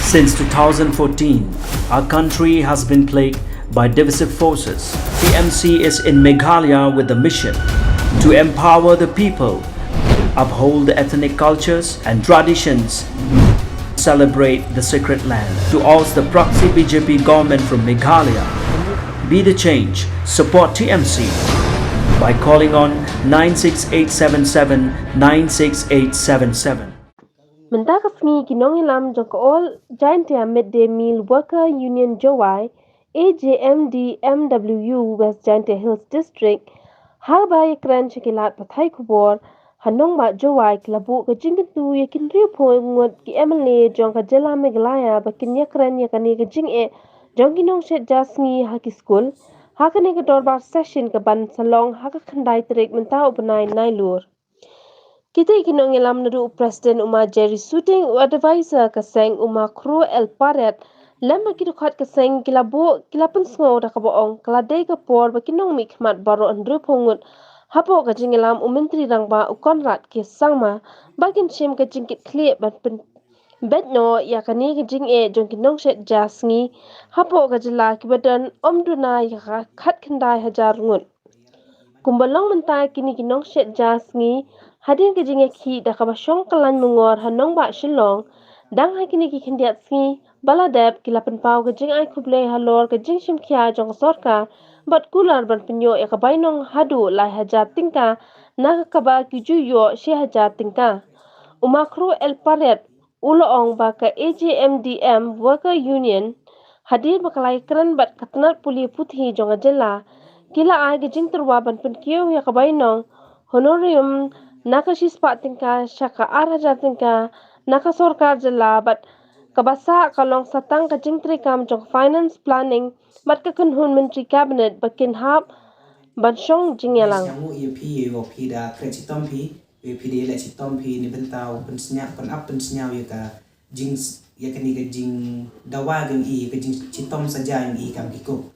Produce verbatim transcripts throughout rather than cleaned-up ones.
Since two thousand fourteen, our country has been plagued by divisive forces. T M C is in Meghalaya with the mission to empower the people, uphold the ethnic cultures and traditions, celebrate the sacred land. To oust the proxy B J P government from Meghalaya, be the change, support T M C by calling on nine six eight seven seven nine six eight seven seven. Mynta ka sngi ki nongïalam jong ka All Jaintia Midday Meal Worker Union Jowai, A J M D M W U, West Jaintia Hills District, haba ïakren sha ki lad pathai khubor ha nongbah Jowai, ki la buh ka jingkyntu ïa ki hynriewphew ngut ki M L A jong ka jylla Meghalaya ba kin ïakren ïa kane ka jingeh jong ki nongshet ja sngi ha ki skul ha kane ka dorbar session kaban sa long ha ka khyndai tarik mynta u bnai Nailur. Kitei ki nongïalam naduh u President, u Ma Jerry Suting, u Advisor ka seng, u Ma Khroo L Pariat, lem bad ki dkhot ka seng, ki la buh, ki la pynsngew da kaba ong ka la dei ka por ba ki nongmihkhmat baroh hynriewphew ngut hapoh ka jingïalam u Myntri Rangbah, u Conrad K Sangma, ba kin shim ka jingkitkhlieh ban pynbeit noh ïa kane ka jingeh jong ki nongshet ja sngi hapoh ka jylla kiba don ym duna ïa ka khatkhyndai hajar ngut. Kumba long mynta, kine ki nongshet ja sngi, hadien ka jingïakhih da kaba shong kyllaiñ myngor ha nongbah Shillong, dang ha kine ki khyndiat sngi ba la dep, ki la pynpaw ka jingai khublei halor ka jingshimkhia jong ka sorkar bad kular ban pynïoh ïa ka bainong haduh lai hajar tyngka na ka kaba ki ju ïoh shi hajar tyngka. U Ma Khroo L Pariat u la ong ba ka A J M D M Worker Union, hadien ba ka la ïakren bad ka tnat pule puthi jong ka jylla, ki la ai ka jingtyrwa ban pynkiew ïa ka bainong honorarium na ka shispah tyngka sha ka ar hajar tyngka na ka sorkar jylla bad kaba sah ka long sa tang ka jingtreikam jong ka Finance, Planning bad ka kynhun Myntri Cabinet ba kin hap ban shong jingïalang. Sngewbha ïa phi, ïa phi da kren chitom phi, ïa phi da leh chitom phi na bynta u pynsngew, pynap pynsngew ïa ka jing, ïa kane ka jingdawa jong i, ka jingchitom saja jong i kam ki cook.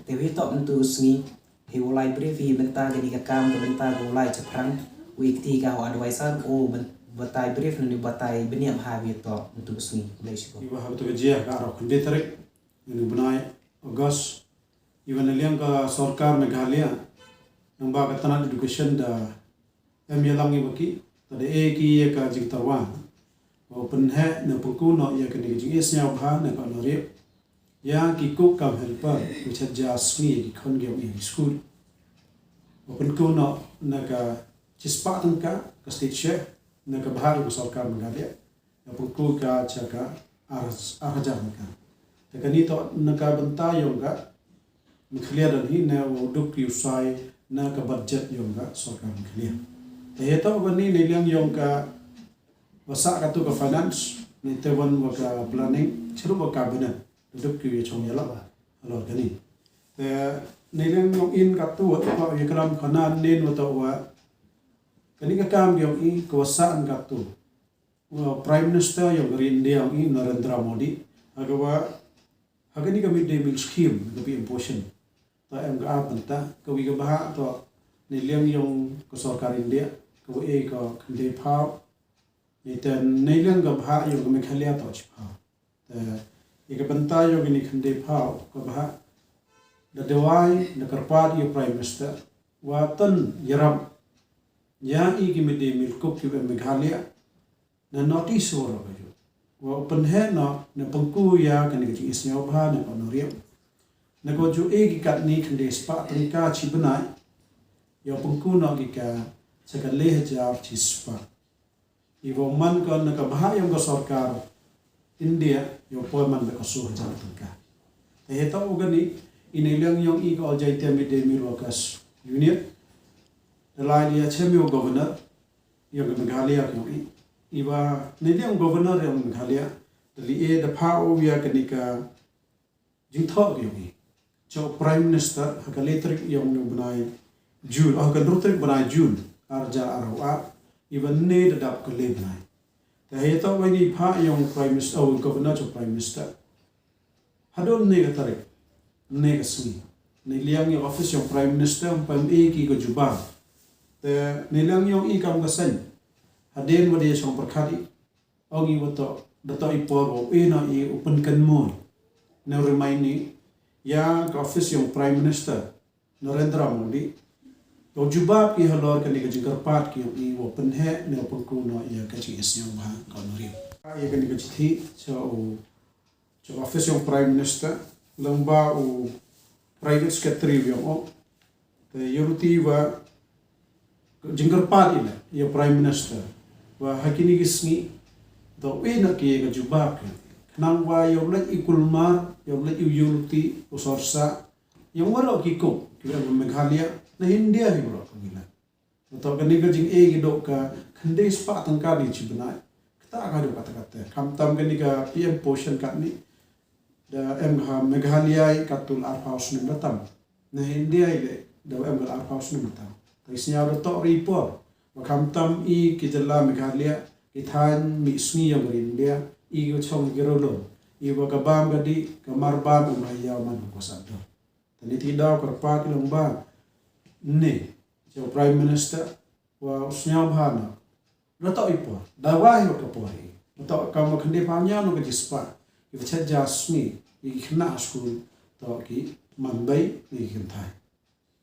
Te wi toh mynta ka sngi, hi u lai brief hi bynta kane ka kam, ka bynta ka u lai chaphrang, u ikti ka u advisor, u byn-, batai brief nani batai bniah ha wi toh mynta ka sngi. Khublei shibun. Iwa ha ka tu ka jia ka arphew khyndai tarik, nani u bnai August, iwa na liang ka sorkar Meghalaya, nang ba ka tnat education da em ïalang ïa ba ki, ta da e ki ïa ka jingtyrwa. Ba u pynheh ne pynkuh noh ïa kane ka jingisngew bha ne ka honorarium ïa ki cook cum helper, ki shet ja sngi, ki khon ki ïa ki skul. Ba pynkuh noh ne ka shispah tyngka ka state share, ne ka bha ïa ka sorkar Meghalaya. Ïa pynkuh ka sha ka ar, ar hajar tyngka. Te kane toh na ka bynta ïong ka Meghalaya don hi ne u duk ïusai na ka budget ïong ka sorkar Meghalaya. Te ïa toh kane na liang ïong ka wa sah katu ka finance, ne te wan wa ka planning, chirup wa cabinet, u duk ïu ïa chong ïa la halor kane. Te na liang ïong in katu wa toh wa ïa kalam khana nen wa toh wa kane ka kam ïong i ka wa sah katu. Wa Prime Minister ïong ka ri India ïong i Narendra Modi, ha ka wa, ha kane ka midday meal scheme, ka P M Poshan. Ta em ka ar bynta, ka wi ka bha toh na liang ïong ka sorkar India, ka wa e ka khyndai phaw, ne te na liang ka bha ïong ka Meghalaya toh shiphaw. Te ïa ka bynta ïong kane khyndai phaw ka bha, da dawai, da kyrpad ïa Prime Minister, wa tang ïarap ïa i ki midday meal cook ki wa em Meghalaya, na notice wa la ka ïoh. Wa u pynheh noh, ne pynkuh ïa kane ka jingisngew bha ne ka honorarium. Ne ka ju e ki katne khyndai spah tyngka chi bnai. Ïa pynkuh noh ki ka sha ka le hajar chi spah. I wa man ka na ka bha ïong ka sorkar India, ïa poi man da ka soo hajar tyngka. Te ïa toh u kane, i na liang ïong i ka All Jaintia Midday Meal Workers Union. Da lai ïa chem ïa u governor, ïong ka Meghalaya ïong i. I wa na liang governor ïong Meghalaya, da li e da pha u ïa kane ka jingthoh ïong i. Cho Prime Minister ha ka le tarik ïong u bnai June, ha ka hynriew tarik bnai June, ar hajar arphew ar, i wa ne da dap ka le bnai. Te ha ïa toh wa i pha ïong Prime Minister, oh, Governor cho Prime Minister. Hadon ne ka tarik, ne ka sngi. Ne liang ïong office ïong Prime Minister, pam e ki ka jubab. Te ne liang ïong i kam ka seng. Hadien wa de shong pyrkhat i, ong i wa toh da toh i por ba u ïeh noh i u pynkynmaw ne u remind ïa ka office yong Prime Minister Narendra Modi, ïa u jubab ki halor kane ka jingkyrpad ki yong i wa pynheh ne u pynkuno ïa ka jingisngew bha ka nongrim. Ïa kane ka chithi cha u cha office yong Prime Minister, lyngba u Private Secretary yong u. Te ïa ruti wa jingkyrpad ïa u Prime Minister wa ha kine ki sngi da u ïeh noh ki ïa ka jubab ki. Khnang wa ïa u leit i kulmar, ïa u leit i u ïa ruti u sorsah ïa u waroh ki kup ki wa Meghalaya, na India hi waroh ka wi la. Toh kane ka jingeh ki dok ka khyndai spah tyngka ne chi bnai. Kata ka dok kata kata. Khamtam kane ka P M Poshan katne da em ha Meghalaya katto arphaw snem da tam. Na India le da em ka arphaw snem da tam. Te sñiaw da toh ri por. Wa khamtam i ki jylla Meghalaya, ki thaiñ mih sngi yong ka ri India, i ki chong ki rolo. I wa ka bam ka di, ka mar bam em ha ïaw man ko sa do. Te ni ti daw kyrpad ki long ba ne cha u Prime Minister wa u sñiaw bha na. Da toh i por, da wa hi ka por hi. Da toh ka ma khyndai phaw ñiaw no ka jispah. I wa chet ja sngi, i ki khynnah skul, toh ki man bei, i ki kynthai.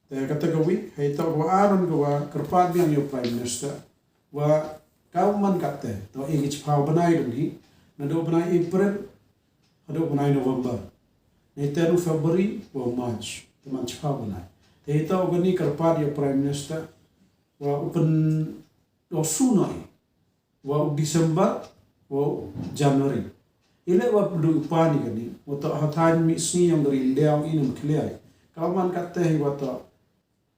Te kata ka wi, hei toh ka wa aron ka wa kyrpad biang ïa u Prime Minister. Wa ka man kata, toh i ki chiphaw bnai dong hi, na do bnai April, haduh bnai November. Nei ten u February wa March, te man chiphaw bnai. Te ito u gani kyrpad ïa u Prime Minister wa u pyn wa u suna i wa u December wa u January. Ile wa pdu u pani gani wa toh ha thaiñ mih sngi yong ka ri India i nam khliai. Ka man kata hi wa toh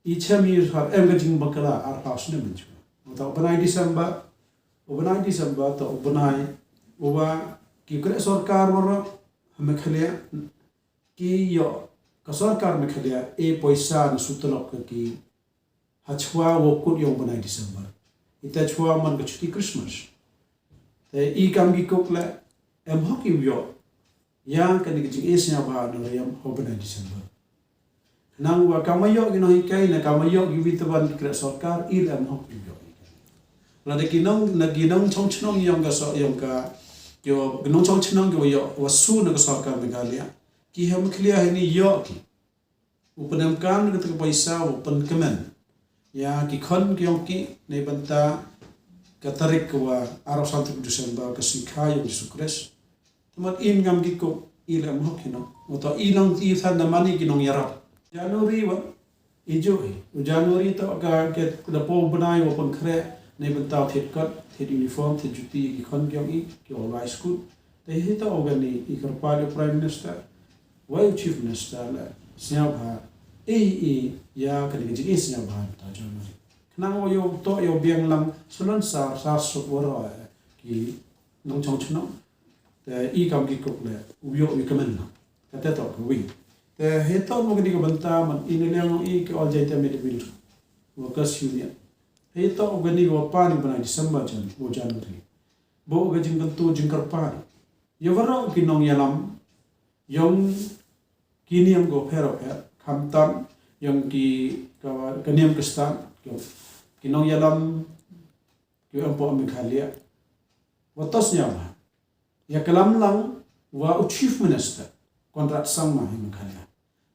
i chem i har em ka jingbakla arphaw snem mynchwa. Wa toh u bnai December, u bnai December toh u bnai wa ki kreh sorkar waroh ha Meghalaya ki ïoh ka sorkar Meghalaya e poisa na sutlok ka ki ha chwa wa kut yong bnai December. Ita chwa man ka chuti Christmas. Te i kam ki kuk le em hok i ïoh ïa kane ka jingisngew bha nongrim ha u bnai December. Nang wa kam ïoh ki nonghikai ne kam ïoh ki witaban ki kreh sorkar i le em hok i ïoh. Lada ki nong, na ki nongchong chnong yong ka so, yong ka, ki nongchong chnong ki wa ïoh wa su na ka sorkar Meghalaya. Ki ha Meghalaya hi ni ïoh ki u pynemkam na kata ka poisa u pynkmen ïa ki khon ki yong ki na bynta ka tarik ka wa arphaw san tarik December ka sngi kha yong Jisu Khrist. Te mat in ngam ki kuk i le em hok ki nong. Wa toh i nong ti than da mani ki nongïarap. January wa i ju i. U January toh ka ke da po bnai wa pynkhreh na bynta thied kot, thied uniform, thied juti ki khon ki yong i, ki wa lai skul. Te hi toh u gani i kyrpad ïa u Prime Minister wa u Chief Minister le sñiaw bha i i ïa kane ka jingisngew bha ta January. Khnang wa ïoh toh ïoh biang lang sulon sar sar suk waroh ki nongchong chnong. Te i kam ki kuk le u ïoh u kmen na. Kata toh ka wi. Te hi toh mo kani ka bynta man i ne liang i ka All Jaintia Middle Workers Union. Hi toh u gani wa pan i bnai December jan, wa January. Bo ka jingkyntu jingkyrpad ïa waroh ki nongïalam yong ki niam ko pher pher, khamtam yong ki ka, ka niam Khristan, ki nongïalam ki em po Meghalaya. Wa toh sñiaw bha ïa ka lam lang wa u Chief Minister Conrad Sangma hi Meghalaya.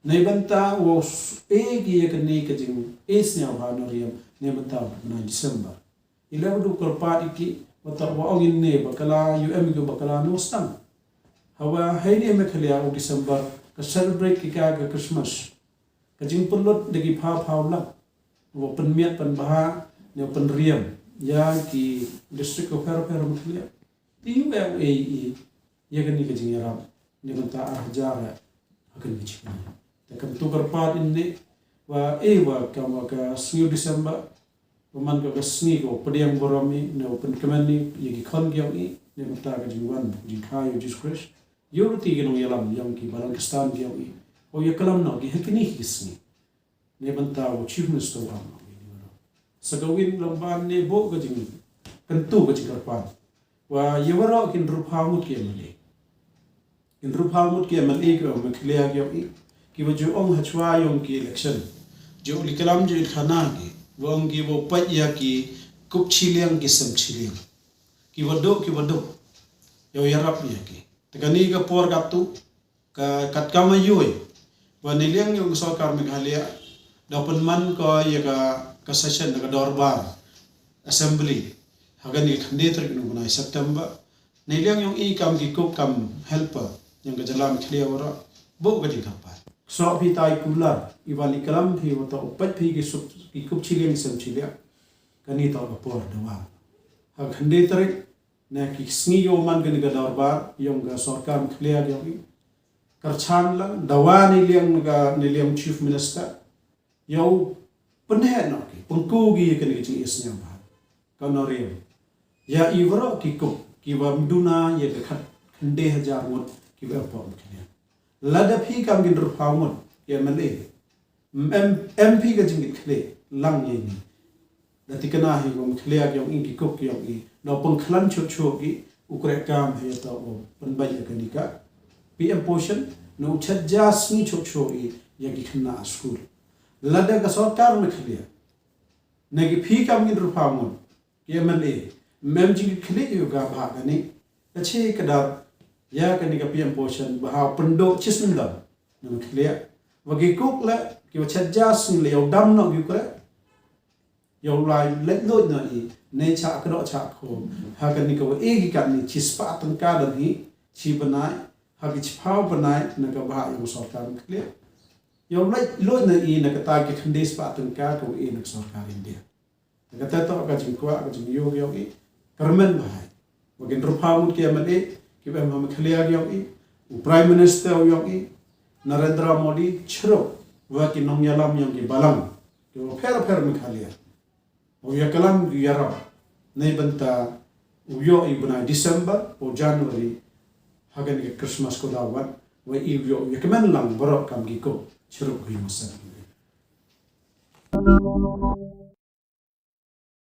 Na bynta wa e ki ïa kane ka jingisngew bha nongrim na bynta u bnai December. I le wa du kyrpad ïa ki wa toh wa ong i ne bakla ïa em ki bakla no stang. Hawa hei ni Meghalaya u December ka celebrate ki ka ka Christmas. Ka jingpynlut da ki phaw phaw lang wa pynmiat pynbha ne pynriam ïa ki district ko pher pher Meghalaya. Ti u e u e i ïa kane ka jingïarap ne bynta ar hajar ha kane ka jingïarap. Te kam tu kyrpad in ne wa e wa kam wa ka sngi December wa man ka ka sngi ko pdiang burom i ne wa pynkmen i ïa ki khon ki yong i ne bynta ka jingwan jingkha ïa u Jisu Khrist. Ïa u ruti ki nongïalam yong ki balang Khristan ki yong i. O ïa ka lam no ki ha kine ki sngi. Ne bynta u Chief Minister wa ma wi ni wa. Sa ka win lomban ne bo ka jing kyntu ka jingkyrpad. Wa ïa waroh kin rup ha ngut ki M L A. Kin rup ha ngut ki M L A ki wa Meghalaya ki yong i. Ki wa ju ong ha chwa yong ki election. Ju li kalam ju li khana ki. Wa ong ki wa pait ïa ki kup chiliang ki sem chiliang. Ki wa duk, ki wa duk. Ïa u ïarap ïa ki. Te kane ka por katto, ka kat kam ïohi ba na liang yong ka sorkar Meghalaya da pynman ko ïa ka, ka session da ka dorbar assembly ha kane ka khyndai tarik u bnai September. Na liang yong i kam ki cook kam helper yong ka jylla Meghalaya waroh, bun ka jingkyrpad. Sngap phi tai kular, i wan i klam phi, wat u peit phi ki suk, ki cook chiliang sem chiliang. Kane to ka por dawa ha ka khyndai tarik, na ki sngi ïoh man kane ka dorbar yong ka sorkar Meghalaya yong i. Kyrchan lang, dawa na liang ka, na liang Chief Minister. Ïa u pynheh noh ki, pynku ki ïa kane ka jingisynei ba ka nongrim. Ïa i waroh ki cook kiba ym duna ïa ka khat, khyndai hajar ngut kiba em pop Meghalaya. Lada phi kam ki hynriewphew ngut ki M L A, em, em phi ka jingkitkhlieh lang ïa ini. Da tikna hi ba Meghalaya yong i, ki cook yong i, da pynkhlan chuh chuh ki, u kreh kam hi to u pynbeit ïa kane ka P M Poshan, na u chet ja sngi chuh chuh i ïa ki khynnah skul. Lada ka sorkar Meghalaya, na ki phi kam ki hynriewphew ngut ki M L A, em jingkitkhlieh ïa ka bha kane, ka che ka dap ïa kane ka P M Poshan ba ha pynduh chisnem dam na Meghalaya. Ba ki cook la, kiba chet ja sngi la ïa u dam noh ki u kreh. Ïa u lai leit luid noh i, ne cha ka doh cha ko. Ha kane ka wa e ki kat ni chi spah tyngka dang hi, chi bnai, ha ki chiphew bnai na ka bha yong ka sorkar Meghalaya. Ïa u leit luid noh i na kata ki khyndai spah tyngka ka wa e na ka sorkar India. Kata to ka jingkwah, ka jingïoh yong i, kyrmen bha hi. Ba ki hynriewphew ngut ki M L A kiba em ha Meghalaya yong i, u Prime Minister yong i, Narendra Modi, chirup wa ki nongïalam yong ki balang kiba pher pher Meghalaya. U ïa klam u ïarap na i bynta u ïoh i bnai December u January, ha kane ka Christmas ka daw wat, wa i u ïoh u ïa kmen lang baroh kam ki cook chirup ki masan.